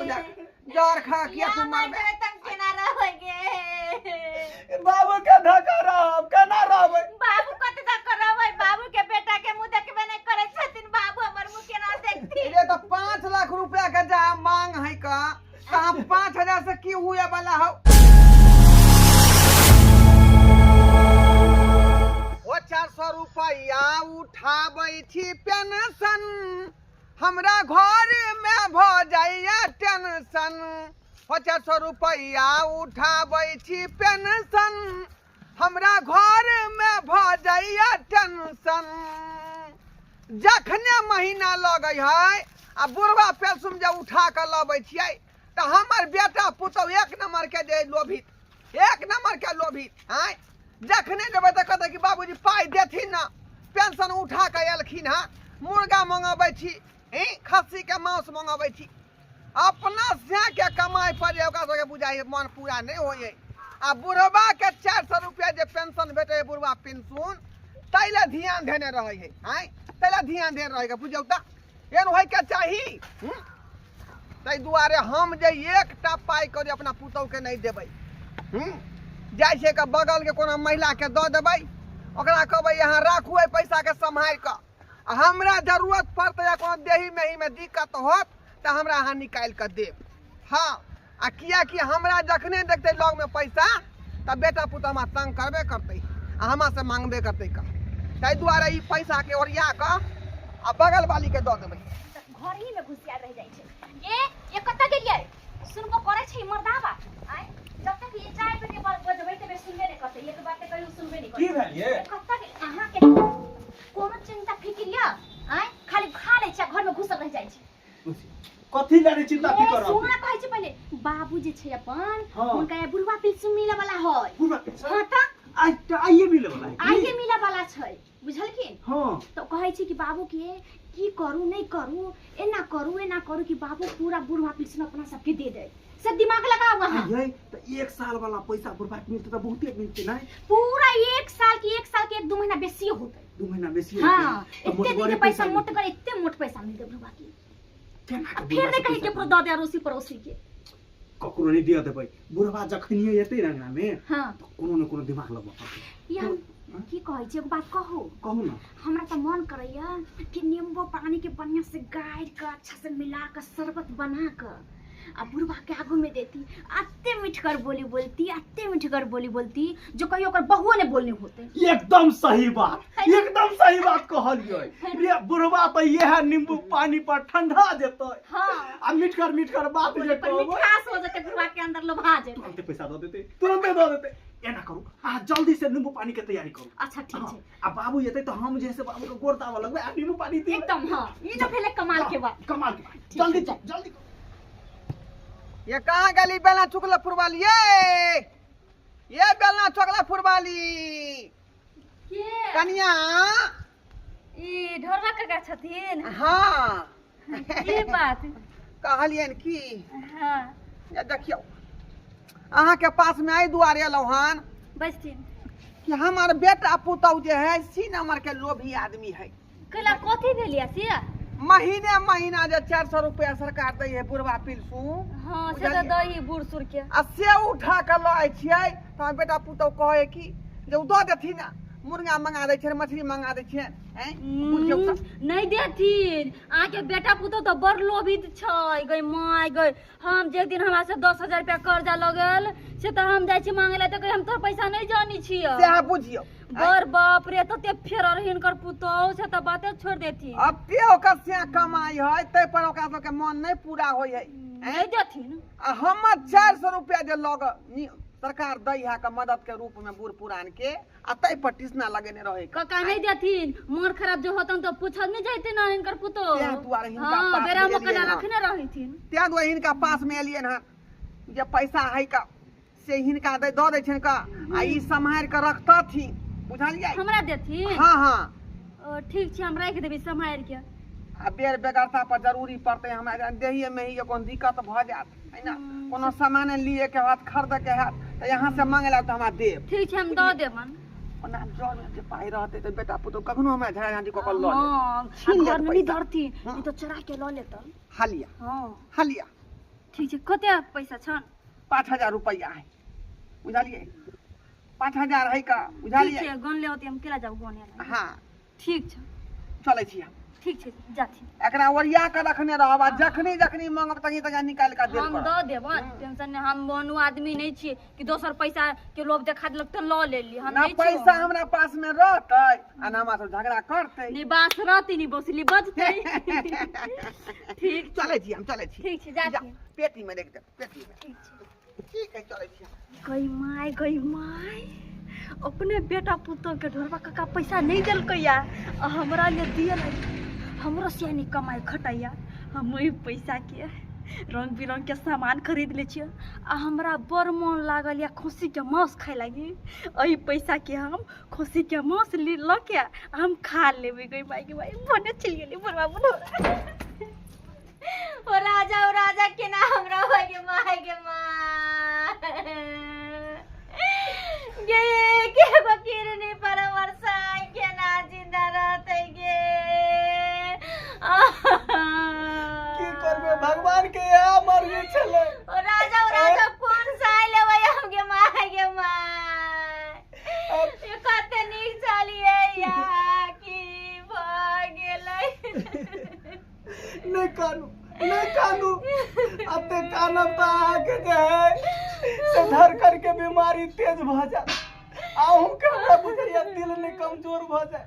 पूजा जर खा किया तू मरबे तम केना रहगे बाबू के धक्का रहब केना रहबै बाबू कते धक्का रहबै बाबू के बेटा के मुंह देखबे नहीं करै छथिन बाबू हमर मुंह केना देखथिन रे तो 5 लाख रुपया के जा मांग है का कहाँ 5000 से की हुए वाला हो ओ 400 रुपया उठाबै छी पेंशन हमरा घर में भ जाइया टेंशन ओ 400 रुपया उठाबै छी पेंशन हमरा घर में भ जाइया टेंशन जखने महीना लगै है आ बुढ़वा पेंशन जे उठा कऽ लबै छियै तऽ हमर बेटा पुतहु एक नंबर के जे लोभित एक नंबर के लोभित आँय जखने जेबै तऽ कहतै कि बाबूजी पाइ देथिन ने पेंशन उठा कऽ एलखिन हँ मुर्गा मंगबै छी ई खस्सीके मांस मंगबै छी अपना के कमाइ पर जे ओकरा सबके बुझाइ मन पूरा नहि होइ आ बुढ़बाके 400 रुपया जे पेंशन भेटै है बुढ़बा पेंशन ताहि लए ध्यान देने रहै है आँय ताहि लए ध्यान देने रहै है बुझियौ तऽ एहन होइके चाही ताहि दुआरे हम जे एकटा पाइ करी अपना पुतहुके नहि देबै जाइ छै के बगलके कोनो महिलाके दऽ देबै ओकरा कहबै अहाँ राखू एहि पैसाके सम्हारि कऽ आ हमरा जरूरत पड़तै या कोनो देही मेहीमे दिक्कत होत तऽ हमरा अहाँ निकालि कऽ देब हँ आ किएकि हमरा जखने देखतै लगमे पैसा तऽ बेटा पुतहु हमरा तंग करबे करतै आ हमरासँ मांगबे करतै कऽ ताहि दुआरे ई पैसाके ओरिया कऽ आ बगल वालीके दऽ देबै घर ही में घुसिया रह जाइ छै ये ये कतऽ गेलियै सुनबो करै छै मर्दाबा आय जब तक ये चाय पे के बात बजबै तबे सुनबे नहि करतै एक बात तऽ कहियो सुनबे नहि की करतै भेल ये कतऽ गेल अहाँके कोनो चिंता फिकिर यऽ आय खाली खा लै छै आ घर में घुसल रह जाइ छै कथी लए नहि चिंता ए, फिकर सुन ना कहै छै पहिले बाबू जे छै अपन हाँ। हुनका ये बुढ़वा पिलसुम मिले वाला है बुढ़वा पेंशन हाँ तऽ आइ तऽ आइए मिले वाला है की? आइए मिले वाला छै बुझलखिन हाँ तऽ कहै छै कि बाबू के की करू नहि करू एना करू एना करू कि बाबू पूरा बुढ़वा पिलसुम अपना सबके दे दे से दिमाग लगाओ अहाँ आइए तऽ एक साल वाला पैसा बुढ़वा के मिलतै तऽ बहुते मिलतै नहि पूरा एक साल की एक साल के एक दू महीना बेसी होतै 2 महीना बेसी हाँ होतै तऽ एते दिन मोटगरे के पैसा मिलतै। मोटगर एते मोट पैसा मिलतै बुढ़वा के केना आ के फेर बुढ़वा नहि से कही पैसा केकरो दऽ दे अड़ोसी पड़ोसी के ककरो नहि दिअ देबै बुढ़वा जखनिए एतै ने अंगनामे हाँ तऽ कोनो ने कोनो दिमाग लगबऽ पड़तै ये हम की कहै छी एगो बात कहू कहू ने हमरा तऽ मन करैया कि नींबू पानी के बढ़िया से गाड़ि कऽ अच्छा से मिला कऽ शरबत बना कऽ आ बुढ़वा के आगू में देती अत्ते मिठगर बोली बोलती अत्ते मिठगर बोली बोलती जो कहियो ओकर बहुओ ने बोलने होते एकदम सही बात एकदम सही बात कहलियै रे बुढ़वा तऽ इएह नींबू पानी पर ठंडा जेतै हाँ आ मिठगर मिठगर बात जे बोली पर कहबै मिठास हो जेते बुढ़वा के अंदर लोभा जेते तुरंते पैसा दऽ देतै तुरंते दऽ देतै एना करू अहाँ जल्दी से नींबू पानी के तैयारी करू अच्छा ठीक छै आ बाबू एतै तऽ हम जे है से बाबू के गोर दाबऽ लगबै आ नींबू पानी दिबै एकदम हाँ ई तो भेलै कमाल के बात कमाल के बात जल्दी चल जल्दी करू। ये कहाँ गेली बेलना चुकला फुरवाली ये बेलना चुकला फुरवाली के कनिया ई ढोरबा काका छथिन हाँ की बात कहलियनि की हाँ ये देखियौ अहाँके पासमे एहि दुआरे एलहुँ हन बैसथिन कि हमर बेटा पुतहु जे है सी नंबर के लोभी आदमी है कैला कथी भेल या से महीने महीना जे 400 रुपया सरकार दै है बुढ़वा पिलसू हाँ से तऽ दही बूढ़ सूढ़ के आ से उठा कऽ लऽ छियै तऽ हमर बेटा पुतहु कहै कि जे ओ दऽ देथिन ने मुर्गा मंगा दै छियनि मछली मंगा दै छियनि आँय बुझियौ तऽ नहि देथिन अहाँके बेटा पुतहु तऽ बड़ लोभित छै गई माय गई हम जे दिन हमरा से 10,000 रुपया कर्जा लऽ गेल से तऽ हम जाइ छी मांगे लए तऽ कहै हम तोहर पैसा नहि जानी छियै सएह बुझियौ बड़ बाप रे तते फेरल हिनकर पुतहु से तऽ बाते छोड़ि देथिन अब ते ओकर से कमाई है ताहि पर ओकरा सबके मन नहि पूरा होइ है नहि देथिन आ हमर 400 रुपया जे लग सरकार दै है के मदद के रूप में बूढ़ पुरान के आ ताहि पर टिसना लगेने रहे के। कका नहीं देथिन मन खराब जो होतन तो पूछल नहीं जैते ना हिनकर पुतहु तें दुआरे हिनका हाँ पास बेरा में मकना एलियै हन। रखने रहथिन तें दुआरे हिनका पास में एलियनि हन जे पैसा है का से हिनका दऽ दै छनि का आ ई सम्हारि कऽ रखतथिन बुझलियै हमरा देथिन हाँ हाँ ओ, ठीक छै हम राखि देबै सम्हारि के आ बेर बेगरता पर जरूरी पड़तै हमरा जहन देहिए में ही कोनो दिक्कत भऽ जायत है ना कोनो सामान लिए के होयत खरीदे के होयत तऽ यहाँ से मांगे लायब तऽ हमरा देब ठीक छै हम दऽ देबन ओना जर में जे पाइ रहतै तऽ बेटा पुतहु कखनो हमरा झगड़ा झाँटी कऽ कऽ लऽ लेत हाँ छीन आ लेत घर में नहीं पैसा। धरथिन हाँ। नहीं तो चोरा के लऽ लेतन हालिया हाँ हालिया ठीक छै, कते पैसा छन? 5000 रुपैआ है, बुझलियै? 5000 है का, ठीक बुझलियै? छै, गन ले होती, हम केला जाउ गने ला। हाँ। ठीक छै। चलै छी हम। ठीक छै, जाथी। एकरा ओरिया के रखने रहब आ जखनी जखनी मांगब तखनी तखनी निकालि कऽ देल हम करब। दऽ देबन, टेंशन नहि। हम ओहनो आदमी नहि छियै कि दोसर पैसा के लोभ देखा देलक तऽ लऽ लेली। हम ना नहि छियै पैसा ओहन। हमरा पास में रहतै आ ना हमरा सब झगड़ा करतै। नहि बाँस रहतै, नहि बौसली बजतै। ठीक छै। चलै छी हम, चलै छी। ठीक छै, जाथी। जा, पेटी में रखि देब, पेटी में। ठीक छै। ठीक है, चलै छी हम। गई माय, गई माय, अपने बेटा पुतोह के ढोरबा काका पैसा नहीं देलकैया आ हमरा ले दियल। हमरो सियानी कमाइ खटैया, हम ओहि पैसा के रंग बिरंग के सामान खरीद लै छियै आ हमरा बड़ मोन लागल या खस्सी के मांस खाय लागी। एहि पैसा के हम खस्सी के मांस लऽ के आ हम खा लेबै। गई माय, गे माय, भने चलि गेलै बुढ़वा बुढ़वा। ओ राजा, ओ राजा, केना हम रहबै गे my, गे my गे? के गो किरनी पर हमर साई केना जिंदा रहतै गे? की करबै, भगवान के इएह मर्जी छलै। ओ राजा, ओ राजा, कोन साई लेबै हम गे my, गे my? ये कते नीक छलियै या की भऽ गेलै? नहि कानू, नहि कानू। एते कानब तऽ अहाँके जे है से धड़कन के बीमारी तेज भऽ जायत। अहूँके हमरा बुझैया दिल नहि कमजोर भऽ जाय,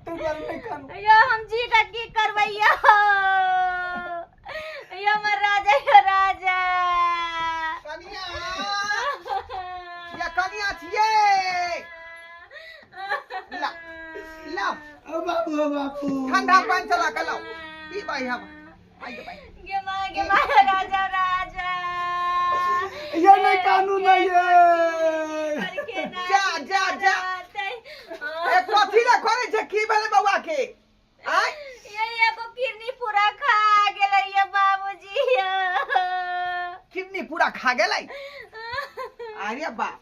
ताहि दुआरे नहि कानू। यो हम जी का की करबै यो? यो हमर राजा, यो राजा। कनिया, या कनिया छियै, ला ला। ओ बाबू, ओ बाबू। ठंडा पानि चला के लाओ, पीबै हम। आइ गे भाइ। गे माय, गे माय, राजा, राजा। ये नहि कानू, नहि ये। जा, जा, जा। ए, कथी ला करै छै? की भेलै बौआ के? आय। ये एगो किडनी पूरा खा गेलै ये बाबूजी। किडनी पूरा खा गेलै? अरे बाप,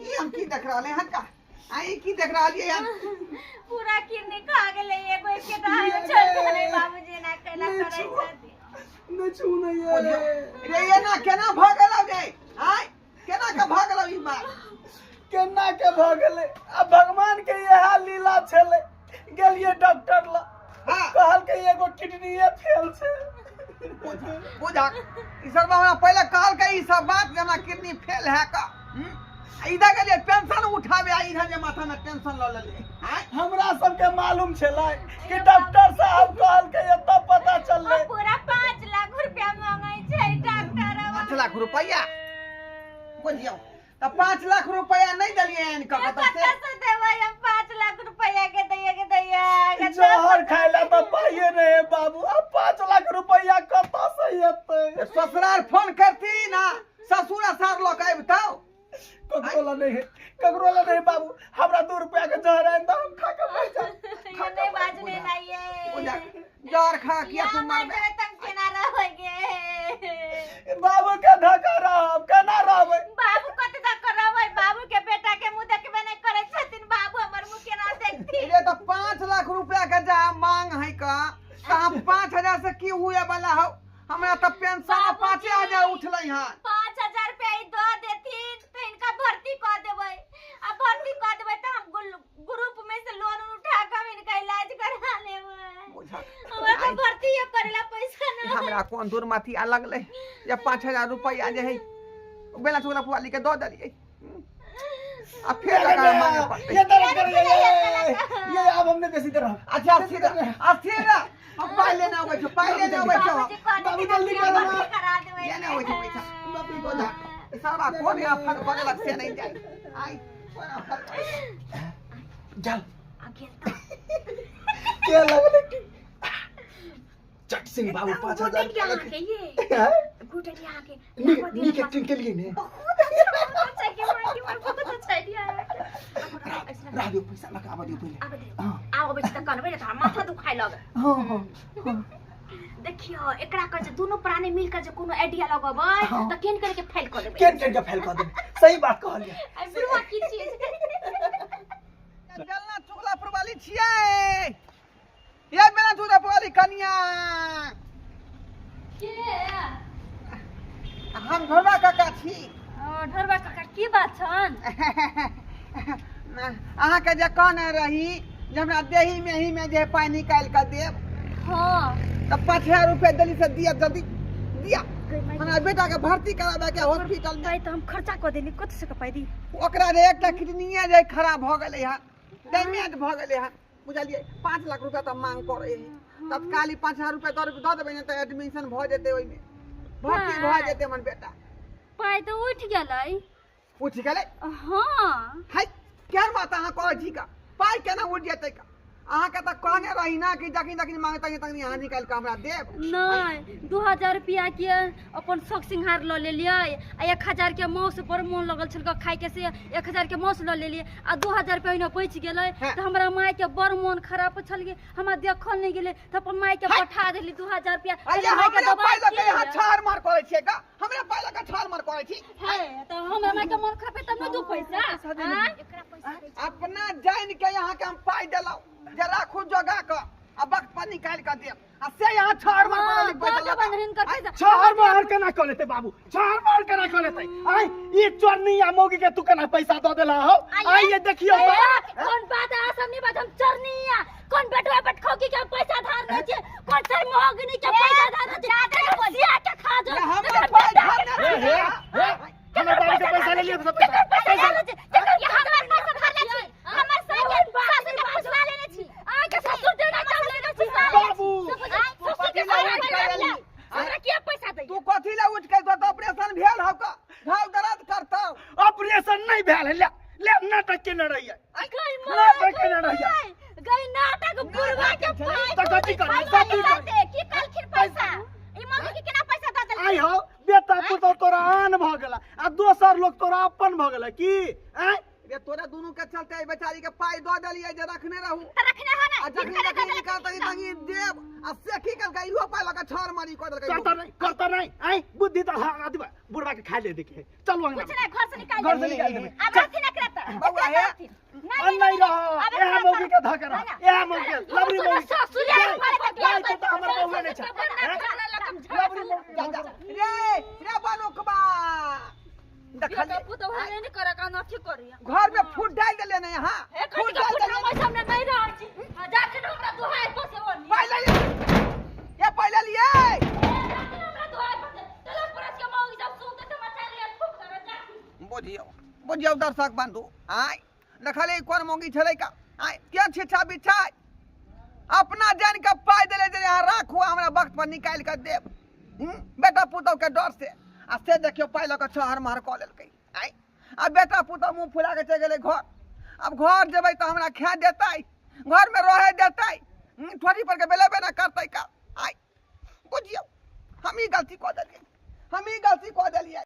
ई हम की देख रहले हन का? आ ई की देख रहलियै हम? पूरा किडनी खा गेलै एगो, एकेटा है छोड़ देलै बाबूजी। ना कैला नहि करै छू। छथिन? नहि छू, नहि ये। रे, एना केना भऽ गेलौ रे? आय, केना के भऽ गेलौ ई बात? केना के भऽ गेलै? आ भगवान के इएह लीला छलै। गेलियै डॉक्टर लग। कहलकै एगो किडनीए फेल छै। बुझा, ई सब हमरा पहिले कहलकै ई सब बात जे हमरा किडनी फेल है का। आ इधर गेलियै पेंशन उठाबे आ इधर जे माथा में टेंशन लऽ लेलियै। आँय? हमरा सबके मालूम छलै कि डॉक्टर साहब कहलकै, एतऽ पता चललै। ओ पूरा 5 लाख रुपया मांगै छै डॉक्टर। 5 लाख रुपैआ? बुझियौ तऽ 5 लाख रुपैआ नहि देलियै आनि कऽ कतऽ से? कतऽ से देबै हम 5 लाख रुपया के दैया, के दैया? जहर खाय ला तऽ पाइए नहि है बाबू, आब 5 लाख रुपैआ कतऽ से एतै? ससुरार फोन करती ना, ससुर असार लऽ कऽ अबितौ। ककरो ला नहीं है, ककरो ला नहीं बाबू। हमरा 2 रुपया के जहर आनि दऽ, हम खा के मर जाएब। ये नहीं बाजने नहीं बुझा, ये। जहर खा किया तू मर मरबे? जेबै तब केना रहबै? बाबू के धक्का रहब, केना रहबै? बाबू कते तक रहबै? बाबू के बेटा के मुंह देखबे नहीं करै छथिन बाबू, हमर मुंह केना देखथिन? रे, तऽ 5 लाख रुपया के जहाँ मांग है का, तहाँ 5000 से की हुए वाला हो? हमरा तऽ पेंशन बाबूजी। 5000 उठलै हन। 5000 रुपया ई दऽ देथिन तऽ इनका भर्ती कऽ देबै आ भर्ती कऽ देबै तऽ हम ग्रुप में से लोन उठा कऽ हम इनका इलाज करा लेबै। बुझा। हमरा तऽ भर्ती करेला पैसा ना। हमरा कोन दुर्मति आ लगलै जे 5000 रुपया जे है बेला चुगला पुआली के दऽ देलियै आ फेर एकरा मांगे पड़तै। ये तरफ कर, ये अब हमने बेसी तरफ। अच्छा, अस्थिर अस्थिर, हम पाइ लेने अबै छौ, पाइ लेने अबै छौ। बाबूजी कहने बाबू, कि जल्दी हम करो ना। भर्ती करा देबै। लेने अबै छौ पैसा। बुझा, सारा कोन आफत भऽ गेलक से नहि जाय आइ, कोन आफत भऽ गेल? चल। आ गेल तऽ। के लगलै कि चट सिंह बाबू 5000 गुड आइडिया रुपया अहाँके ये। हैं? गुड आइडिया अहाँके। नीक नीक एक्टिंग केलिए ने? बहुत अच्छा, बहुत अच्छा के माय के माय, बहुत अच्छा आइडिया है। रह दियो, पैसा लगा आबऽ दियो पहिले। आबे दियौ। हाँ। आब अबै छै तऽ कनबै ने, तऽ माथा दुखाय लगै। हाँ हाँ हाँ। देखियौ, एकरा कहै छै दुनू प्राणी मिल के जे कोनो आइडिया लगबै तऽ केन केन के फेल कऽ देबै। केन केन के फेल कऽ देबै, सही बात कहलियै। आई बुढ़वा की चीज। जलना चुगला पुरवाली छियै ये, मेरा चुगला पुरवाली कनिया। के? हम ढोरबा काका छी। ढोरबा काका की बात छन? अहाँके जे कहने रही जे हमरा देही मेही में जे पाइ निकालि कऽ देब। हाँ। तऽ 5000 रुपया देली से दिया, जल्दी दिया, हमरा बेटा के भर्ती कराबे के हॉस्पिटल में। पाइ तऽ हम खर्चा कऽ देली, कथी से पाइ दी? ओकरा रे एकटा किडनीए जे खराब भऽ गेलै हन, डैमेज भऽ गेलै हन, बुझलियै? 5 लाख रुपया तऽ मांग करै है, तत्काली 5000 रुपया दऽ देबै ने तऽ एडमिशन भऽ जेतै, ओहिमे भर्ती भऽ जेतै हमर बेटा। पाइ तऽ उठि गेलै। उठि गेलै? हाँ। है केहन बात अहाँ करै छी का? पाइ केना उठि जेतै का? अहाँके तऽ कहने रही ना कि जखनी जखनी मांगे तखनी तखनी अहाँ निकालि कऽ हमरा देब। नहि, 2000 रुपया के अपन शौक सिंहार लऽ लेलियै आ 1000 के माउस पर मोन लगल छल खाइके, से 1000 के माउस लऽ लेलियै आ 2000 रुपया ओहिना बचि गेलै। तऽ हमरा मायके बड़ मोन खराब छल, हमरा देखल नहि गेलै तऽ अपन मायके पठा देली 2000 रुपया। हमरा पाइ लऽ कऽ अहाँ छाड़ मार करै छियै का? हमरा पाइ लऽ कऽ छाड़ मार करै छी? हे तऽ हमरा मायके मोन खराब तब ने 2 पैसा। अपना जानि के अहाँके हम पाइ देलहुँ जे राखू जोगा कऽ आ वक्त पर निकालि कऽ देब, आ से यहाँ छहर मार कऽ लेली पैसा। छहर मार केना कऽ लेतै बाबू? छहर मार केना कऽ लेतै? आइ ई चोरनी आ मौगी के तू केना पैसा दऽ देला हो? आइ ये देखियो कौन बात है, सब नहीं बात, हम चोरनी आ कौन बेटवा बेटखौकी के पैसा धार दै छी, कौन सर मोहगनी के पैसा धार दै छी, सिया के खा जो। हमर पाइ धार नै छी, हमर बाबू के पैसा ले लियो, सब पैसा पैसा ले छी, हमर पैसा धार ले छी, हमर सासु के फुसला लेने छी, आ के ससुर देना चाह लेने छी बाबू। ससुर के हमरा के पैसा दे? तू कथी ले उठ के तो ऑपरेशन भेल हौ का? घाव दर्द करतौ। ऑपरेशन नहीं भेल है, ले ले नाटक केने रहियै, नाटक केने रहियै। गई नाटक बुढ़वा के पाइ तऽ कथी करी? कथी करी? की कहलखिन पैसा? ई मम्मी के केना पैसा दऽ देलखिन? आइ हौ बेटा पुतहु तोरा आन भऽ गेला आ दोसर लोग तोरा अपन भऽ गेला की? आँय रे तोरा दुनू के चलते एहि बेचारी के पाइ दऽ देलियै जे रखने रहू। तऽ रखने हो ने, आ जखनी जखनी निकालतै तखनी देब, आ से की केलकै? इहो पाइ लऽ कऽ छाड़ मारी कऽ देलकै। करता नहीं, करता नहीं। आँय बुद्धि तऽ हाँ बुढ़वा के खा ले, देखे चलू अंगना, कुछ नहीं, घर से निकाल घर से निकाल देबै। अब रहथिन एकरा तऽ बौआ हे नहीं रहो, एहा मौगी के धऽ के रह, एहा मौगी के लबरी मौगी ससुर गाय के तऽ हमर बौआ नहि छै, लबरी मौगी। रे रे बनुकबा बेटा पुतहु नहीं करे का नथी करिया, घर में फूट डाल देले ने यहाँ, फूट डाल देले। हम सामने नहीं रहै छी, जाके हमरा दुहाई बसे ओनी पहिले ये पहिले लिए हमरा दुहाई बसे चलो पुरस के मौगी जब सुनते समाचार ले खूब करे जाकी। बुझियौ बुझियौ दर्शक बंधु, आय देखलियै कोन मौगी छलै का? आय के छिछा बिछाय अपना जान के पाइ देले जे यहाँ राखू, हमरा वक्त पर निकालि कऽ देब, बेटा पुतहु के डर से, आ से देखियौ पाइ लऽ कऽ छहर महर कऽ लेलकै। आय आ बेटा पुतहु मुँह फुला कऽ चलि गेलै घर। आब घर जेबै तऽ हमरा खाए देतै, घरमे रहै देतै, ठोरी पर के बेलेबे ने करतै का? आय बुझियौ हमही गलती कऽ देलियै, हमही गलती कऽ देलियै।